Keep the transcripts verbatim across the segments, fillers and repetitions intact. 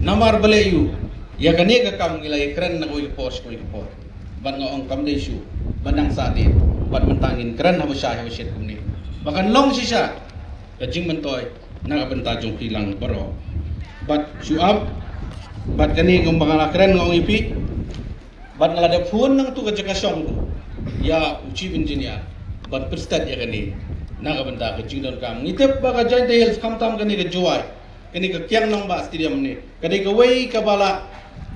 Namar balei ïa kane ka kam ngi la ïakren na kawei ka por sha kawei ka por. Bad nga ong kam dei shuh ba nang sahdien, bad mynta ngin kren haba shai haba shet kumne ba kan long shisha ka jingmyntoi na ka bynta jong phi lang baroh. Bad shu ap, bad kane kumba nga la kren nga ong ïa phi, bad nga la dep phone nangtu ka jaka shong ïa u chief engineer ban pynstet ïa kane na ka bynta ka jingdonkam. Ngi tip ba ka Jaintia Hills, khamtam kane ka Jowai, kane ka Kiang Nangbah Stadium ne, ka dei kawei kaba la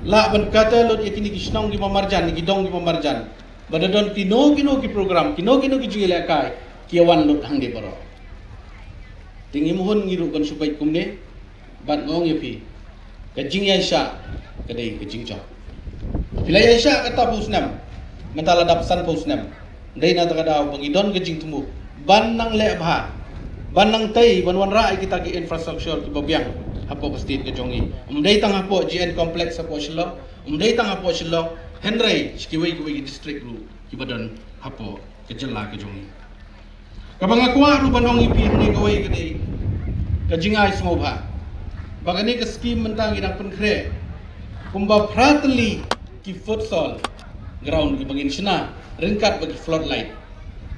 lah ban kata lut ïa kine ki shnong kiba marjan, ki dong kiba marjan, ba da don kino kino ki program, kino kino ki jingïalehkai ki ïa wan lut hangne baroh. Te ngim hun ngi ruh ban shu peit kumne. Bad nga ong ïa phi, ka jingïaishah ka dei ka jingjop. Phi la ïaishah kata phew snem, mynta la dap sanphew snem. Dei na kata ka daw ba ngi don ka jingthmu ban nang leh bha, ban nang tei, ban wanrah ïa kita ki infrastructure kiba biang hapoh ka state ka jong ngi. Ym dei tang hapoh G N complex hapoh Shillong, ym dei tang hapoh Shillong, hynrei sha kiwei kiwei ki district ruh kiba don hapoh ka jylla ka jong ngi. Kaba nga kwah ruh ban ong ïa phi hangne kawei ka dei ka jingai sngewbha ba kane ka skim mynta ngi dang pynkhreh kumba phra tylli ki futsal ground kiba ngin shna ryngkat bad ki floodlight.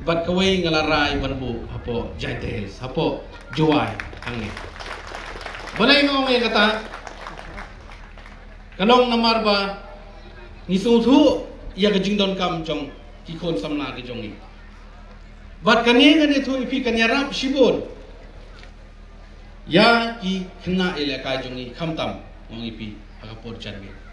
Bad kawei nga la rai ban buh hapoh Jaintia Hills, hapoh Jowai hangne. Balei nga ong ïa kata? Ka long namar ba ngi sngewthuh ïa ka jingdonkam jong ki khun samla ka jong ngi. Bad kane ngan ïathuh ïa phi kan ïarap shibun ïa ki khynnah ïalehkai jong ngi, khamtam nga ong ïa phi ha ka por janmiet.